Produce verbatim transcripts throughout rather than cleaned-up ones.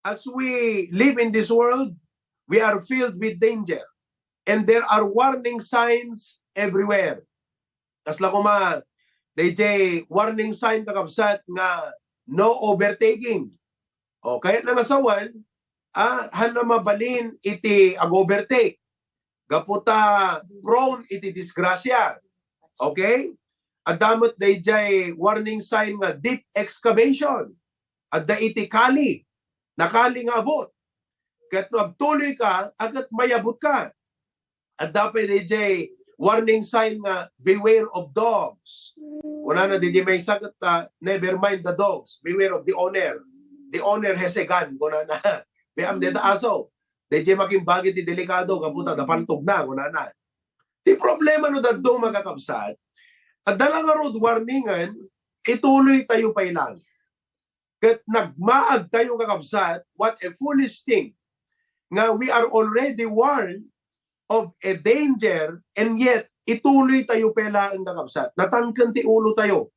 as we live in this world, we are filled with danger. And there are warning signs everywhere. Kasla koma, dayjay warning sign, kakabsat, nga no overtaking. O, kayat na nga sawen, ah, han na mabalin iti ag-overtake. Gapu ta prone iti disgrasya. Okay? Adda met dayjay warning sign nga deep excavation. Adda iti kali. Nakali nga abut. Ket no agtuloy ka, agat mayabut ka. Adda pay dayjay warning sign nga, "Beware of dogs." Kunana, dayjay maysa ket, ah, "Never mind the dogs. Beware of the owner. The owner has a gun," kunana. Biam deta aso. Dayjay makimbagi ti delikado, gapu ta napaltog na, kunana. Ti problema no dadduma, kakabsat, adda la ngarud warningen, ituloy tayo pay lang. Ket nagmaag tayo, kakabsat, what a foolish thing. Nga we are already warned of a danger, and yet, ituloy tayo pay laeng, kakabsat. Natangken ti ulo tayo.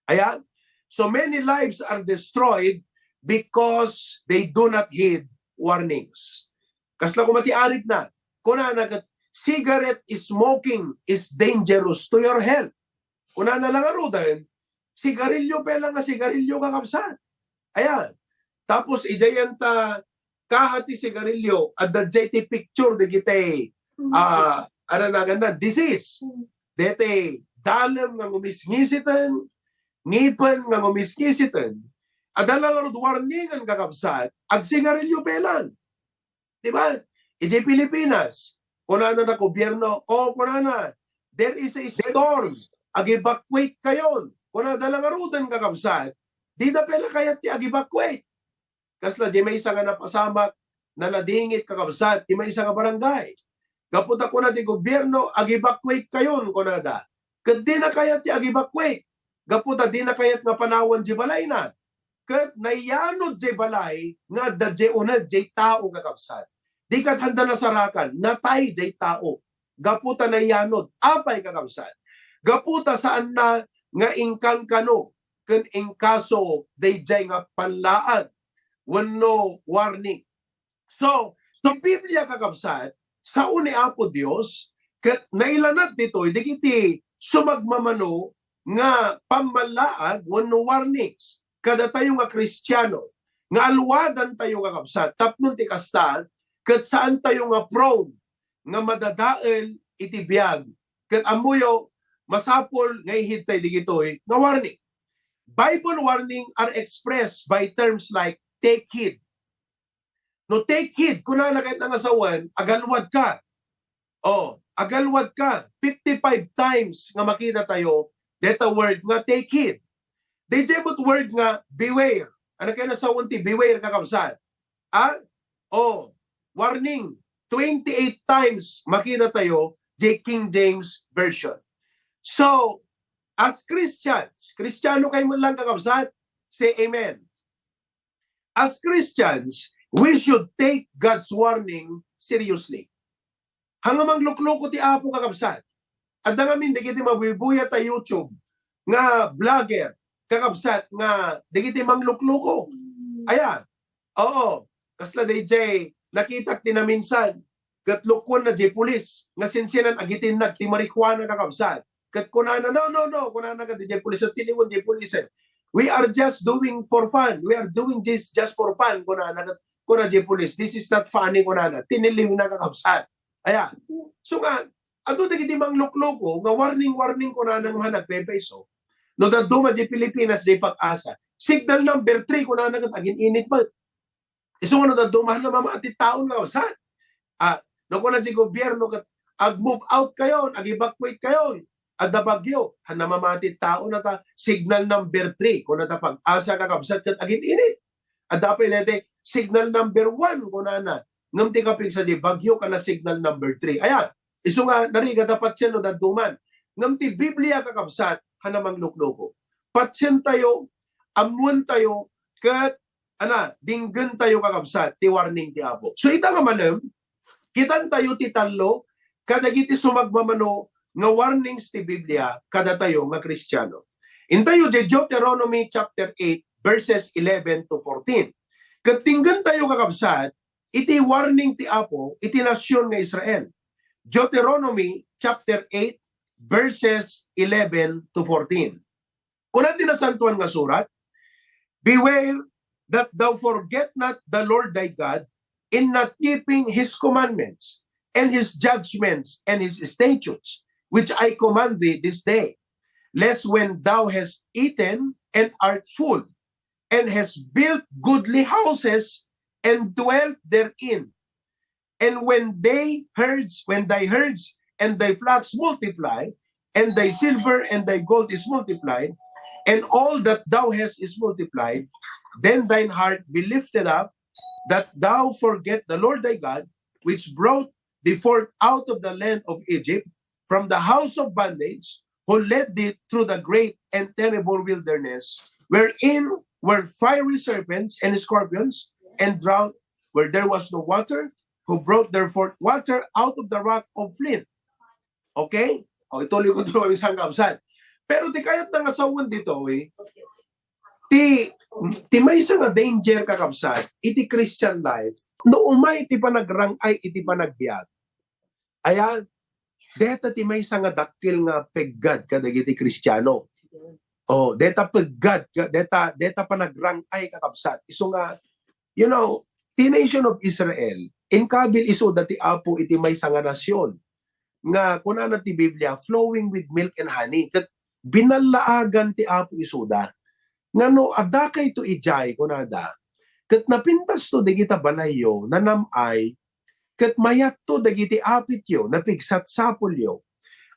Ayan. So many lives are destroyed because they do not heed warnings. Kasla koma ti aritna, kunana ket, "Cigarette smoking is dangerous to your health." Kunana la ngaruden, sigarilyo pay lang nga sigarilyo, kakabsat. Ayan. Tapos, idiay ta kaha ti sigarilyo, adda jay ti picture dagiti, ah, ano naganna, disease. Deti dalem nga ngumisngisiten, ngipen nga ngumisngisiten, adda la ngarud warningen, kakabsat, agsigarilyo pay lang. Di ba? Idiay Pilipinas, kunana na gobierno, o kunana, "There is a storm, ag-evacuate kayon." Kunana la ngaruden, kakabsat, dida pay la kayat ti ag-evacuate. Kasla di maysa nga napasamak, naladingit, kakabsat, di maysa nga barangay. Gapu ta kuna ti gobierno, "Ag-evacuate kayon," kunada. Ket dina kayat ti ag-evacuate. Gapu ta dina kayat nga panawan di balayna. Ket nayanod jay balay nga adda jay uneg jay tao, kakabsat. Di ket handa nasarakan, natay jay tao. Gapu ta nayanod. Apay, kakabsat? Gapu ta saanna nga inkankano ken inkaso dayjay nga pallaag wenno warning. So, ti Biblia, kakabsat, sao ni Apo Dios, ket nailanad ditoy dagiti sumagmamano nga pammallaag wenno warnings kadatayo nga Kristiano, nga alwadantayo, kakabsat, tapno ti kasta, ket saantayo nga prone nga madadael iti biag. Ket ammoyo, masapul nga ihidtay digitoy nga warning. Bible warning are expressed by terms like "take heed." No take heed, kunana ket nga sawen, agalwad ka. O, agalwad ka. Fifty-five times nga makita tayo deta word nga take heed. Dayjay met word nga beware. Ano kaya nasawen ti beware, kakabsat? Ah? O, warning. Twenty-eight times makita tayo di King James Version. So, as Christians, Kristiano kayo man lang, kakabsat, say amen. As Christians, we should take God's warning seriously. Hanga manglukloko ti Apo, kakabsat. Adda ngamin dagiti mabuybuyat ta YouTube nga vlogger, kakabsat, nga dagiti manglukloko. Aya, oo, kasla dayjay nakitak ti naminsan, ket lukuenna jay pulis nga sinsinan agitinnag ti marijuana, kakabsat. Ket kunana, "No, no, no," kunana ket jay pulis, tiniwen jay pulis. "We are just doing for fun. We are doing this just for fun," kunana ket kuna jay pulis. "This is not funny," kunana. Tiniliwna, kakabsat. Aya. So nga, adu dagiti manglukloko nga warning, warning kunana nga managpepayso. No dadduma jay Pilipinas, jay PAGASA. Signal number three kunana ket agin-init met. Isu nga no dadduma, han na mamati ti tao, kakabsat. Ah, no kuna jay gobierno ket ag-move out kayon, ag-evacuate kayon. Adda bagyo, han na mamati ti tao na ta signal number three. Kuna ta PAGASA, kakabsat, ket agin-init. Adda pay daytoy signal number one, kunana. Ngem ti kapigsa di bagyo, kana signal number three. Ayan, isu nga narigat a patien no dadduma. Ngem ti Biblia, kakabsat, han na manglukloko. Patien tayo, ammoen tayo, ket ana, dinggen tayo, kakabsat, ti warning ti Apo. So, ita nga manem, kitan tayo ti tallo kadagiti sumagmamano nga warnings ti Biblia kadatayo nga Kristiano. Intayo di Deuteronomy chapter eight, verses eleven to fourteen. Ket tinggentayo, kakabsat, iti warning ti Apo iti nasion nga Israel. Deuteronomy chapter eight, verses eleven to fourteen. Kuna ti Nasantoan nga Surat, "Beware that thou forget not the Lord thy God in not keeping his commandments and his judgments and his statutes, which I command thee this day, lest when thou hast eaten and art full, and hast built goodly houses and dwelt therein, and when they herds, when thy herds and thy flocks multiply, and thy silver and thy gold is multiplied, and all that thou hast is multiplied, then thine heart be lifted up, that thou forget the Lord thy God, which brought thee forth out of the land of Egypt, from the house of bondage, who led thee through the great and terrible wilderness, wherein were fiery serpents and scorpions and drought, where there was no water, who brought there forth water out of the rock of flint." Okay? O, ituloy ko ito, mga kakabsat. Pero ti kayatna nga sawen ditoy, ti, ti maysa nga danger, kakabsat, iti Christian life, no umay ti panagrang-ay iti panagbiag, aya, deta ti maysa nga dakkel nga peggad kadagiti Kristiano. O, deta peggad, ka-, deta, deta panagrang-ay, kakabsat. Isu nga, you know, ti nation of Israel, inkabil isuda ti Apo iti maysa nga nasion nga kunana ti Biblia, flowing with milk and honey. Ket binallaagan ti Apo isuda nga no adda kayto idiay, kunada, ket napintasto dagita balayyo, nanam-ay, ket mayatto dagiti apityo, napigsapsapulyo,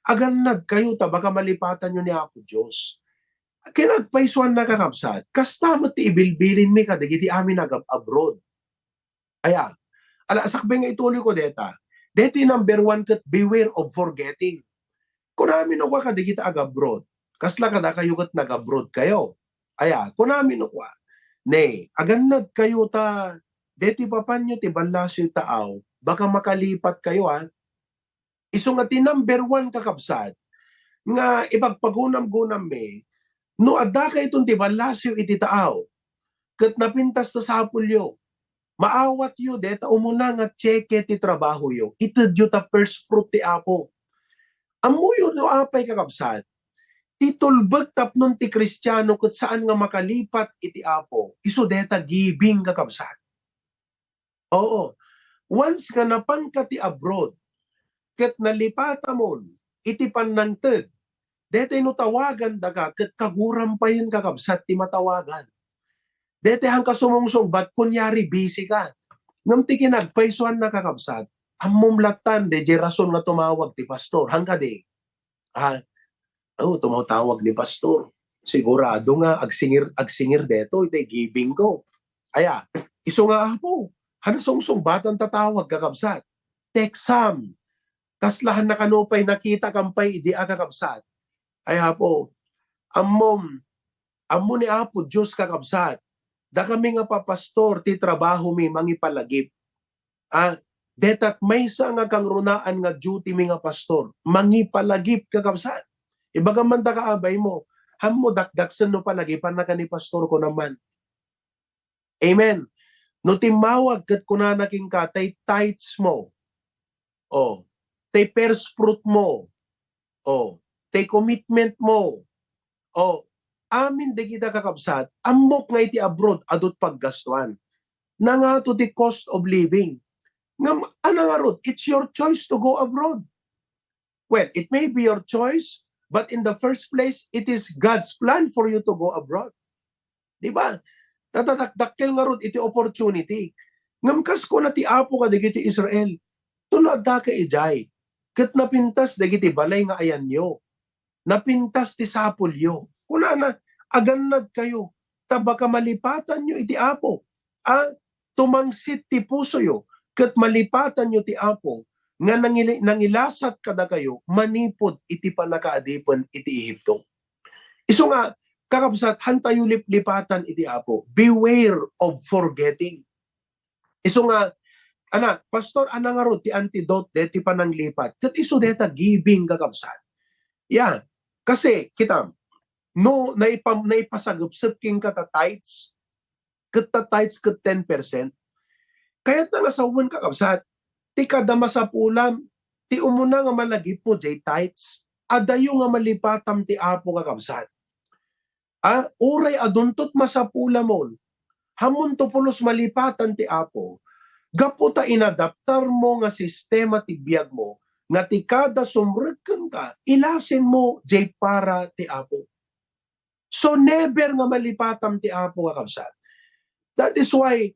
agannadkayo ta baka malipatanyo ni Apo Dios. Kinagpaysuanna, kakabsat, kasta met ti ibilbilinmi kadagiti amin nga agab-, abroad. Aya, ala, sakbay nga ituloy ko deta. Detoy number one ket beware of forgetting. Kunami no kua kadagiti agabroad, kasla kadakayo ket nagabroad kayo. Aya, kunami no kua, ne, agannad kayo ta detoy papanyo ti ballasiw taaw, baka makalipat kayo, a. Isu nga ti number one, kakabsat, nga ipagpagunam-gunammi, no adda kayton ti ballasiw iti taaw, ket napintas ta sapulyo, maawatyo deta umuna nga tseke ti trabahoyo, itedyo ta first fruit ti Apo. Ammoyo no apay, kakabsat, ti tulbek tapnon ti Kristiano ket saan nga makalipat iti Apo, isu deta giving, kakabsat. Oo. Once nga napanka ti abroad, ket nalipatamon iti pannangted, daytoy no tawagandaka, ket kaguram payen, kakabsat, ti matawagan. Daytoy hanka sumungsungbat, kunyari, busy ka. Ngem ti kinagpaysuanna, kakabsat, ammom lattan, daydiay rason nga tumawag ti pastor, hanka di. Ah, oh, tumatawag ni pastor. Sigurado nga agsingir, agsingir detoy, itay giving ko. Aya, isu nga, Apo, hana sungsungbatan tatawag, kakabsat. Text am. Kasla han nakano pay nakita kam pay idi a, kakabsat. Ay, Apo, ammom, ammo ni Apo Dios, kakabsat. Dakami nga papastor, ti trabahomi mangipalagip. Ah, dayta maysa nga kangrunaan nga duty mi nga pastor, mangipalagip, kakabsat. Ibagam man daka, abay mo, hammo dakdaksen no palagipan na ka ni pastor ko naman. Amen. No timmawag ket kunana kenka, tay tithes mo, o, tay first fruit mo, o, tay commitment mo, o, amin dagita, kakabsat, ammok nga iti abroad, adut paggastuan. Nangato ti cost of living. Ngem, ania ngarud, it's your choice to go abroad. Well, it may be your choice, but in the first place, it is God's plan for you to go abroad. Di ba? Tatadakdakkel ngarud iti opportunity. Ngem kas kuna ti Apo kadagiti Israel, "Tuno addaka idiay, ket napintas dagiti balay nga ayanyo. Napintas ti sapulyo." Kunana, "Agannadkayo, ta baka malipatanyo iti Apo." A, tumangsit ti pusoyo, ket malipatanyo ti Apo nga nangili-, nangilasat kadakayo manipud iti pannakaadipen iti Ehipto. Isu nga, kakabsat, hantayo liplipatan iti Apo. Beware of forgetting. Isu nga, ana, "Pastor, ania ngarud ti antidote deti pananglipat?" Ket isu deta giving, kakabsat. Ya, kasi, kitam, no, naipam-, naipasagepsep kenka ta tithes, ket ta tithes ket ten percent. Kayatna nga sawen, kakabsat, ti kada masapulam, ti umuna nga malagipmo jay tithes, adayo nga malipatam ti Apo, kakabsat. Ah, uray adunto ti masapulamon, hammonto pulos malipatan ti Apo, gapu ta inadaptarmo nga sistema ti biagmo, nga ti kada sumrek kenka, ilasinmo jay para ti Apo. So, never nga malipatam ti Apo, kakabsat. That is why,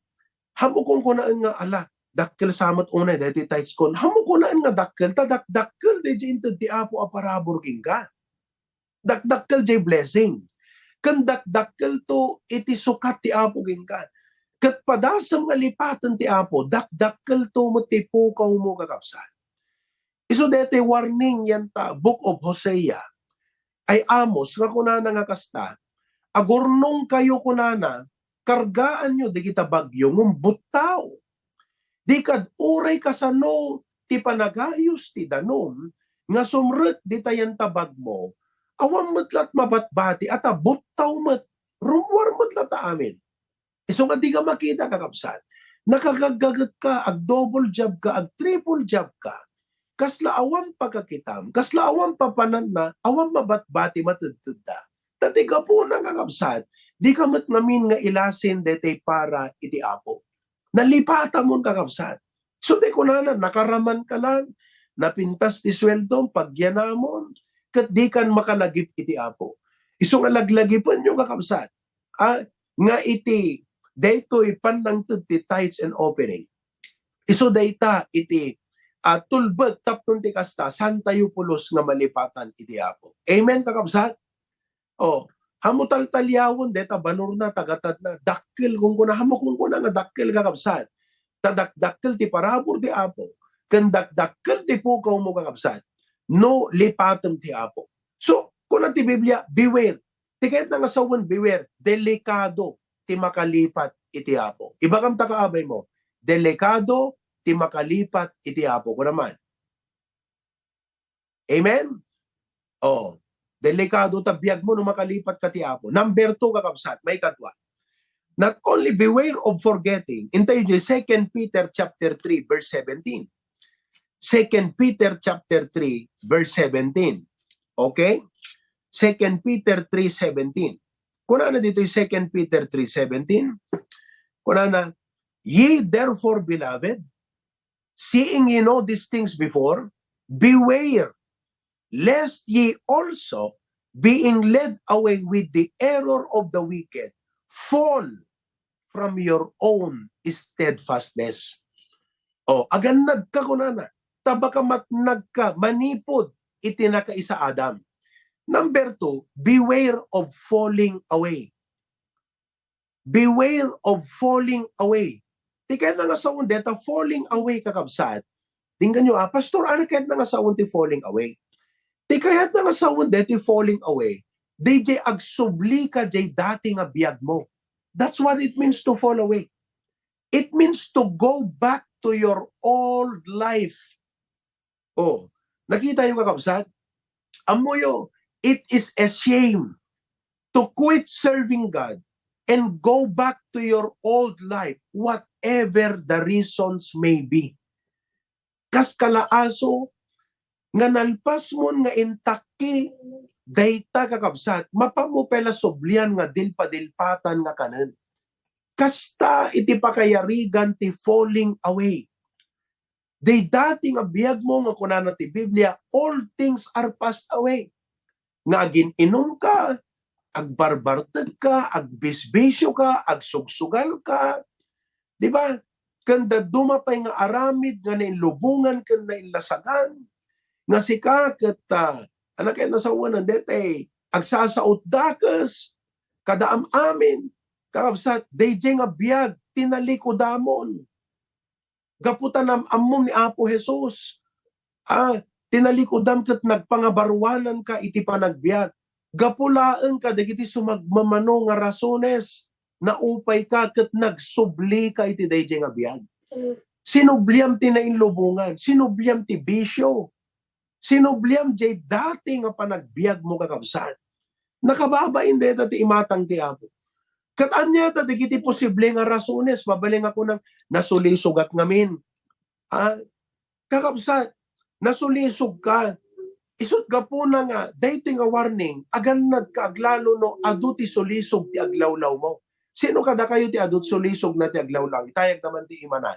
hammo kunkunaen nga, "Ala, dakkel sa met unay daytoy tithes kon." Hammo kunaen nga dakkel, ta dakdakkel daydiay inted ti Apo a parabur kenka. Dakdakkel jay blessing. Ken dakdakkelto iti sukat ti Apo kenka. Ket padasem nga lipaten ti Apo, dakdakkelto met ti pukawmo, kakabsat. Isu daytoy warning yanta Book of Hosea, ay Amos, nga kunana nga kasta, "Agurnongkayo," kunana, "kargaanyo dagita bagyo ngem buttaw. Di kad uray kasano ti panagayos ti danum nga sumrek dita yanta bagmo, awan met la ti mabatbati, ata buttaw met, rummuar met la ta amin." Isu nga dika makita, kakabsat. Nakagaggaget ka, ag-double job ka, ag-triple job ka. Kasla awan pakakitam, kasla awan papananna, awan mabatbati matedtedda. Ta ti gapuna, kakabsat, dika met ngamin nga ilasin daytoy para iti Apo. Nalipatamon, kakabsat. So, ti kunana, nakaraman ka lang, napintas ti sueldom, pagyanamon, ket dikan makalagip iti Apo. Isu nga laglagipenyo, kakabsat, ah, nga iti daytoy pannangted ti tithes and offering. Isu dayta iti, ah, tulbek tapno ti kasta, saantayo pulos nga malipatan iti Apo. Amen, kakabsat? Oh, hammo taltaliawen dayta balorna, tagatadna, dakkel, kunkuna, hammo kunkuna nga dakkel, kakabsat. Ta dakdakkel ti parabur ti Apo, ken dakdakkel ti pukawmo, kakabsat, no lipatem ti Apo. So, kuna ti Biblia, beware. Ti kayatna nga sawen, beware. Delikado ti makalipat iti Apo. Ibagam ta kaabaymo, delikado ti makalipat iti Apo. Kuna man. Amen? Oh, delikado ta biagmo no makalipat ka ti Apo. Number two, kakabsat, maikadua. Not only beware of forgetting, intayo di Second Peter chapter three, verse seventeen. Second Peter chapter three, verse seventeen. Okay? Second Peter three seventeen. Kunana ditoy Second Peter three seventeen. Kunana, "Ye therefore, beloved, seeing ye know these things before, beware, lest ye also, being led away with the error of the wicked, fall from your own steadfastness." Oh, agannad ka, kunana, ta baka matnag ka manipud iti nakaisa Adam. Number two, beware of falling away. Beware of falling away. Ti kayatna nga sawen deta falling away, kakabsat. Tingnan nyo, ah, "Pastor, ano kayatna nga sawen ti falling away?" Ti kayatna nga sawen deti falling away, di jay agsubli ka jay dati nga biagmo. That's what it means to fall away. It means to go back to your old life. Oh, nakita yung, kakabsat? Ammoyo, it is a shame to quit serving God and go back to your old life, whatever the reasons may be. Kas kalaaso nga nalpasmon nga intakki dayta, kakabsat, mapammo pay la sublian nga dilpadilpatan nga kanen. Kasta iti pakayarigan ti falling away. Dayta ti nga biagmo nga kunana ti Biblia, "All things are passed away." Nga agin-inum ka, agbarbarteg ka, agbisbisyo ka, agsugsugal ka, di ba? Ken dadduma pay nga aramid nga nainlubongan ken nainlasagan, nga sika ket, ah, ano ket nasawanan, detay agsasaot dakes, kada am-amin, kakabsat, daydiay nga biag, tinalikudamon. Gapu ta nam-ammom ni Apo Jesus. Ah, tinalikudam ket nagpangabaruananka iti panagbiag. Gapu laeng kadagiti sumagmamano nga rasones, naupayka ket nagsublika iti daydiay nga biag. Sinubliam ti nainlubongan, sinubliam ti bisyo, sinubliam jay dati nga panagbiagmo, kakabsat. Nakababain dayta ti imatang ti Apo. Ket ania ta dagiti posible nga rasones? Mabalin nga kunam, "Nasulisogak ngamin." Ah, kakabsat, nasulisog ka. Isut gapuna nga, daytoy nga warning, agannad ka aglalo no adu ti sulisog ti aglawlaw mo. Sino kadakayo ti adu sulisog na ti aglawlaw? Itayag naman ti imana.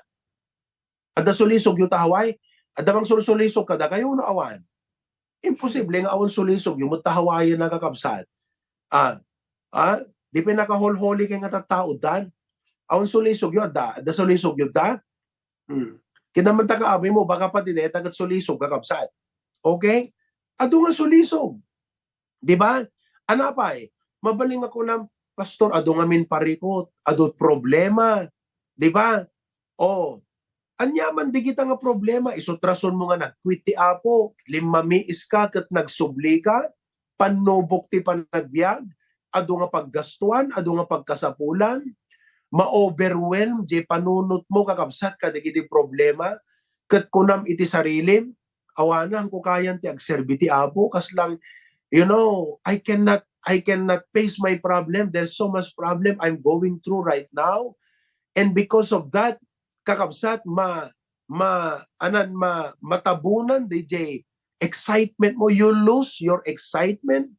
Adda sulisog yu ta Hawaii? Adda bang sulsulisog kadakayo no awan? Imposible nga awan sulisog yu, ta Hawaii na kakabsat. Ah, ah, di pinakaholholi kay nga tattao dan. Awan sulisog yu, adda, adda sulisog yu da. Hmm. Kinamanta ka abay mo, baka pati deta ket sulisog kakabsat. Okay? Adu nga sulisog. Di ba? Anapay, mabalin nga kunam, "Pastor, adu ngamin parikot, adu problema." Di ba? O, aniaman digita nga problema, isut rason mo nga nag-quit ti Apo, limmamiis ka ket nagsubli ka, pannubok ti panagbiag, adu nga paggastuan, adu nga pagkasapulan, ma-overwhelm jay panunot mo, kakabsat, kadagiti problema, ket kunam iti sarilim, "Awana, haanko kayan ti agserbi ti Apo, kaslang, you know, I cannot, I cannot face my problem. There's so much problem I'm going through right now." And because of that, kakabsat, ma, ma, anan, ma, matabunan D J excitement mo. You lose your excitement.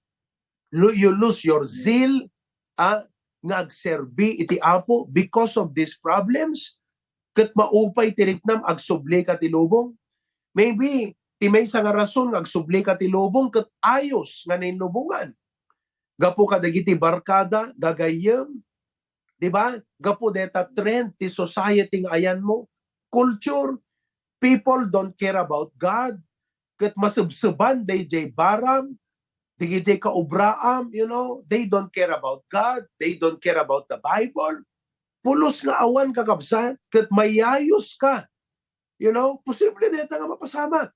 Lo-, you lose your zeal, ah, nga agserbi iti Apo because of these problems. Ket maupay ti riknam, agsubli ka ti lubong. Maybe, ti maysa nga rason nga agsubli ka ti lubong, ket ayos nga nainlubongan. Gapu kadagiti barkada, gagayyem, di ba? Gapu deta trend ti society nga ayan mo, culture, people don't care about God, ket masebseban dayjay baram, dagijay kaobraam, you know, they don't care about God, they don't care about the Bible. Pulos nga awan, kakabsat, ket mayayos ka. You know, posible deta nga mapasamak.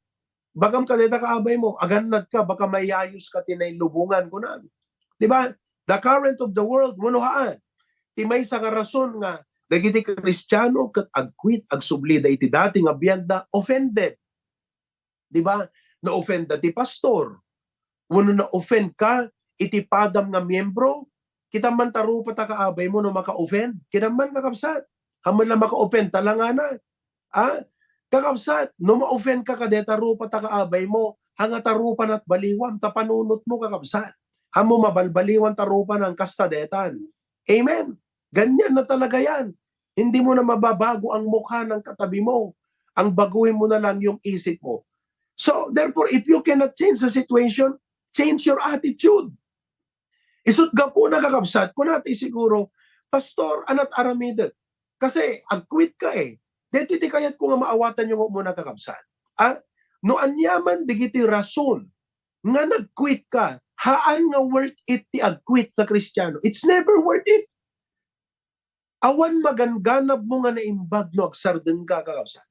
Bagam ka deta kaabay mo, agannad ka, baka mayayos ka ti nailubongan, kunam. Di ba? The current of the world, wenno haan. Ti maysa nga rason nga dagiti Kristiano ket agquit, agsublida iti dati nga biagda, offended. Di ba? Na-offend da ti pastor. Wenno na-offend ka iti padam nga miembro. Kita man ta rupa ta kaabay mo no maka-offend. Kita man, kakabsat. Ammon la maka-offend, talangana. Ah? Kakabsat, no ma-offend ka kadeta rupa ta kaabay mo, hanga ta rupa natbaliwam, ta panunot mo, kakabsat. Ammom mabalbaliwan ta rupa nang kasta detan. Amen. Ganyan na talaga yan. Hindi mo na mababago ang mukha ng katabi mo. Ang baguhin mo na lang yung isip mo. So, therefore, if you cannot change the situation, change your attitude. Isut gapuna, kakabsat, kunatay siguro, "Pastor, anat aramidek? Kasi agquit ka eh." Deti ti kayat ko nga maawatan yung muna, kakabsat. Ah, no aniaman digiti rason nga nagquit ka, haan nga worth it ti agquit nga Kristiano. It's never worth it. Awan magangganab mo nga naimbag no agsardeng ka, kakabsat.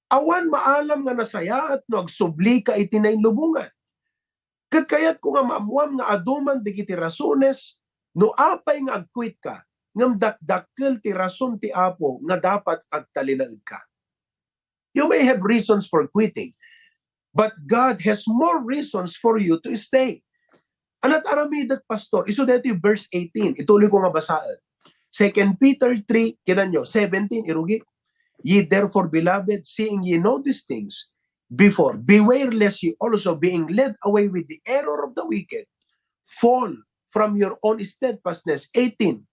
Awan maalam nga nasayaat no agsubli ka iti nainlubongan. Ket kayat ko nga maammuam nga adu man dagiti rasones no apay nga agquit ka, ngem dakdakkel ti rason ti Apo nga dapat agtalinaed ka. You may have reasons for quitting, but God has more reasons for you to stay. Anat aramidek, Pastor? Isu daytoy verse eighteen. Ituloy ko nga basaen. Second Peter three, kita nyo, seventeen, irugi. "Ye therefore, beloved, seeing ye know these things before, beware lest ye also, being led away with the error of the wicked, fall from your own steadfastness." Eighteen,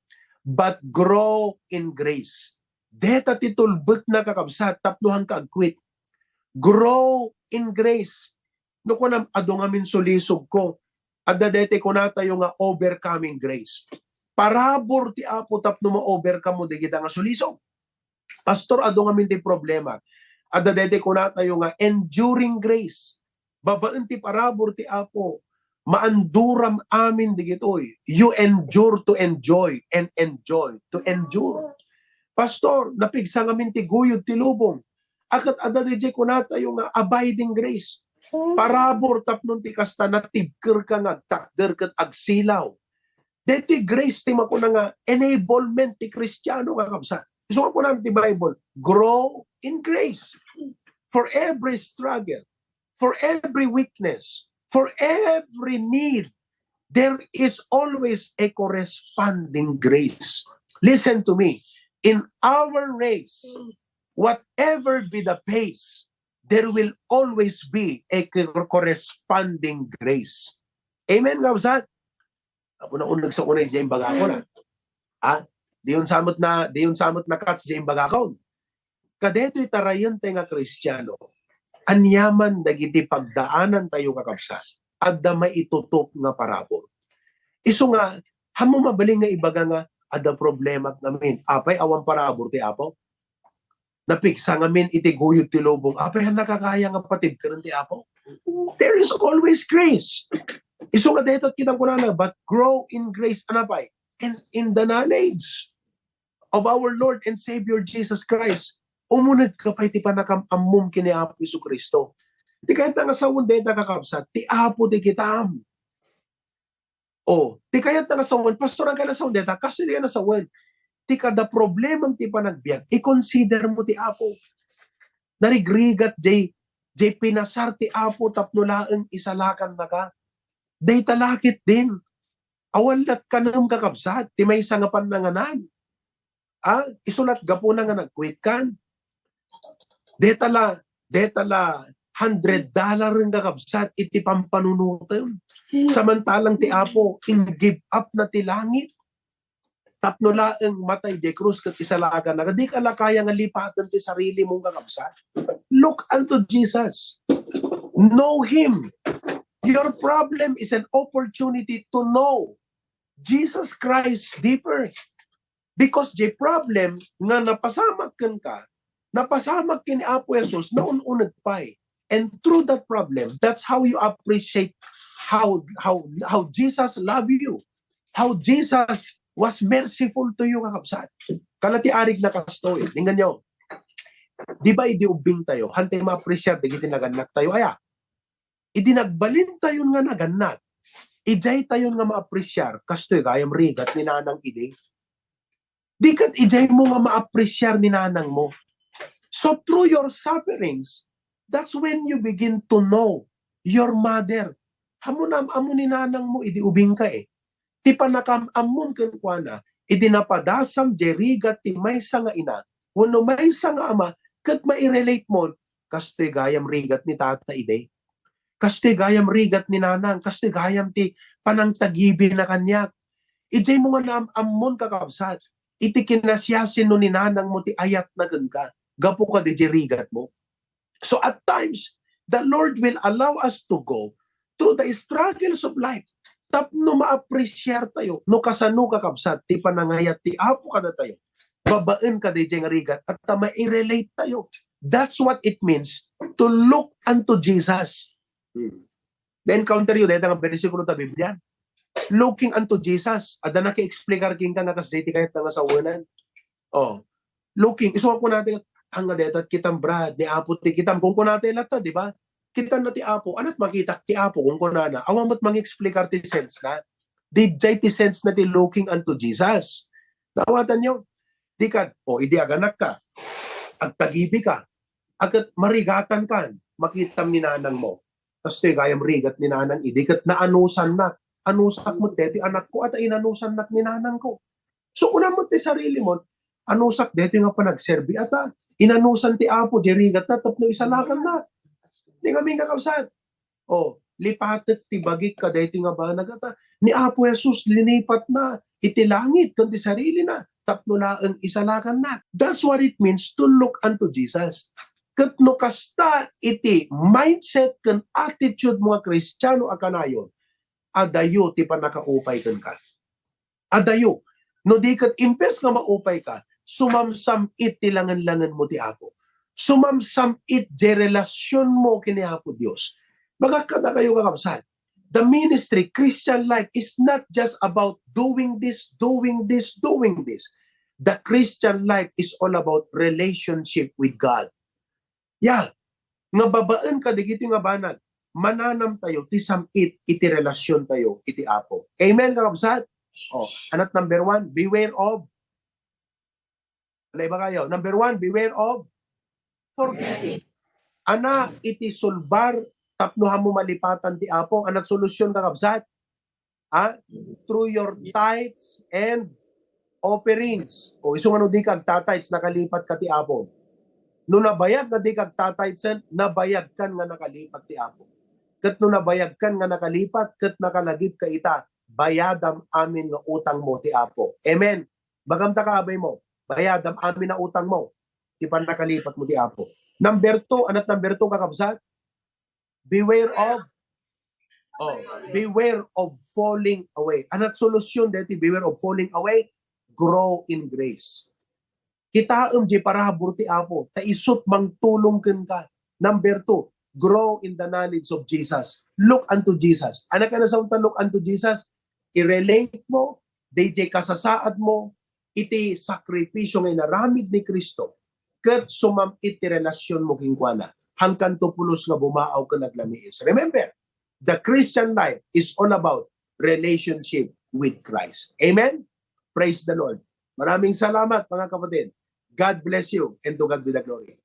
"But grow in grace." Deta ti tulbekna, kakabsat, tapno hangka agquit. Grow in grace. No kunam, adu ngamin sulisog ko. Adda daytoy kunatayo nga overcoming grace. Parabur ti Apo tapno ma-overcome mo dagita nga sulisog. Pastor, adu ngamin ti problema. Adda daytoy kunatayo nga enduring grace. Babaen ti parabur ti Apo, maanduram amin digitoy. You endure to enjoy and enjoy to endure. Pastor, napigsa ngamin ti guyod ti lubong. Ket adda dayjay kunatayo nga abiding grace. Parabur tapno ti kasta, natibker ka nga agtakder ket agsilaw. Daytoy grace ti makuna nga enablement ti Kristiano, kakabsat. Isu nga kuna ti Bible, "Grow in grace." For every struggle, for every weakness, for every need, there is always a corresponding grace. Listen to me. In our race, whatever be the pace, there will always be a co-, corresponding grace. Amen, kabsat? Apo na uneg sa unay, diay bagakon, ah. Ah, diyon samot na, diyon samot na cuts, diay bagakon. Kadetoy tarayentayo nga Kristiano, aniaman dagiti pagdaanantayo, kakabsat, adda maitutup nga parabur. Isu nga, haanmo mabalin nga ibaga nga, adda problema ngamin. Apay, awan parabur ti Apo? Napigsa ngamin iti guyod ti lubong. Apay, haanna kaya nga patibkeren ti Apo? There is always grace. Isu nga dayta ti kinakkunana, but grow in grace. Ano pay? And in the knowledge of our Lord and Savior Jesus Christ. Umunegka pay ti panakam-ammom ken ni Apo Jesu-Cristo. Ti kayatna nga sawen dayta, kakabsat, ti Apo ti kitam. O, ti kayatna nga sawen, pastor, ania nga sawen dayta, kastoy nga sawen. Ti kada problemam ti panagbiag, i-consider mo ti Apo. Narigrigat diay, diay pinasar ti Apo tapno laeng isalakannaka. Dayta la ketdin. Awan lat kanem, kakabsat, ti maysa nga pannanganan. Ah, isu lat gapuna nga nag-quit kan. Dayta la, dayta la hundred dollar nga, kakabsat, iti pampanunotem. Samantalang ti Apo, in-give up na ti langit. Tapno laeng matay diay krus ket isalakan na. Dika la kaya nga lipaten ti sarili mo, kakabsat. Look unto Jesus. Know Him. Your problem is an opportunity to know Jesus Christ deeper. Because diay problem nga napasamak kenka, napasamak ken Apo Jesus, naun-uneg pay. And through that problem, that's how you appreciate how, how, how Jesus love you, how Jesus was merciful to you, kakabsat. Kana ti arig na kastoy. Tingnan nyo. Di ba idi ubbing tayo, hantay ma-appreciate dagiti nagannak tayo? Aya, idi nagbalin tayon nga nagannak, idiay tayon nga ma-appreciate, kastoy gayam rigat ni nanang idi. Di ket idiay mo nga ma-appreciate ni nanang mo. So through your sufferings, that's when you begin to know your mother. Ammom, ammo ni nanang mo idi ubing ka eh. Ti panakam-ammom kenkuana, idi napadasam diay rigat ti maysa nga ina, wenno maysa nga ama, ket mairelate mo, kastoy gayam rigat ni tata idi. Kastoy gayam rigat ni nanang, kastoy gayam ti panangtagibina kaniak. Idiay mo nga naam-ammon, kakabsat, iti kinasiasino ni nanang mo ti ayatna kenka, gapu kadi diay rigat mo. So at times, the Lord will allow us to go through the struggles of life tapno ma-appreciate tayo no kasano, kakabsat, ti panangayat ti Apo kadatayo babaen kadi diay nga rigat, at ta mairelate tayo. That's what it means to look unto Jesus. Hmm. Na-encounter yo dayta nga bersikulo ta Biblia? Looking unto Jesus. Adda naki-explicar kenka nga kasdiay ti kayatna nga sawenan? Oh. Looking. Isu nga kunana ti, "Ania dayta ti kitam, brad, ni Apo ti kitam." Kunkunana ti latta, di ba? "Kitanna ti Apo." "Ania ti makitak ti Apo?" Kunkunana. Awan met mang-explicar ti sense na. Diay ti sense na ti looking unto Jesus. Naawatan yo? Di kad, o, idi agannak ka, agtagibi ka, a ket marigatan kan, makitam ni nanang mo. Kastoy gayam rigat ni nanang idi, ket naanusannak. Anusak met deti anakko, a ta inanusannak ni nanangko. So, kunam met ti sarili mo, anusak deti nga panagserbi, a ta inanusan ti Apo diay rigatna tapno isalakanna. Di ngamin, kakabsat. O, lipatek ti bagik kadaytoy nga banag, a ta ni Apo Jesus linipatna iti langit ken ti sarilina tapno laeng isalakanna. That's what it means to look unto Jesus. Ket no kasta iti mindset ken attitude mo nga Kristiano a kanayon, adayo ti pannakaupay kenka. Adayo. No di ket, imbes nga maupay ka, sumamsam-it ti langen-langen mo ti Apo. Sumamsam-it diay relasion mo ken ni Apo Dios. Bagak kadakayo, kakabsat, the ministry, Christian life is not just about doing this, doing this, doing this. The Christian life is all about relationship with God. Ya, nga babaen kadagiti nga banag, mananamtayo ti sam-it iti relasiontayo iti Apo. Amen, kakabsat? O, ania ti number one, beware of, ano ibagayo? Number one, beware of forgetting. Ania iti sulbar tapno haanmo malipatan ti Apo? Ania ti solusion, kakabsat? Ha? Through your tithes and offerings. O, isu nga no di ka agta-tithes, nakalipat ka ti Apo. No nabayag nga di ka agta-tithes, nabayag kan nga nakalipat ti Apo. Ket no nabayag kan nga nakalipat, ket nakalagip ka ita, bayadam amin nga utang mo ti Apo. Amen. Magamta ka, abay mo. Bayadam amin nga utang mo. Ti pannakalipat mo ti Apo. Number two, anat number two, kakabsat? Beware of, oh, beware of falling away. Anat solusyon deti beware of falling away? Grow in grace. Kitaem jay parabur ti Apo, ta isut' mangtulong kenka. Number two, grow in the knowledge of Jesus. Look unto Jesus. Ano ka na sa unta, look unto Jesus? I-relate mo, dayjay kasasaad mo, iti sakripisyo nga inaramid ni Cristo, ket sumam-it ti relasyon mo kenkuana, hangkan to pulos nga bumaaw ken aglamiis. Remember, the Christian life is all about relationship with Christ. Amen? Praise the Lord. Maraming salamat, mga kapatid. God bless you and to God be the glory.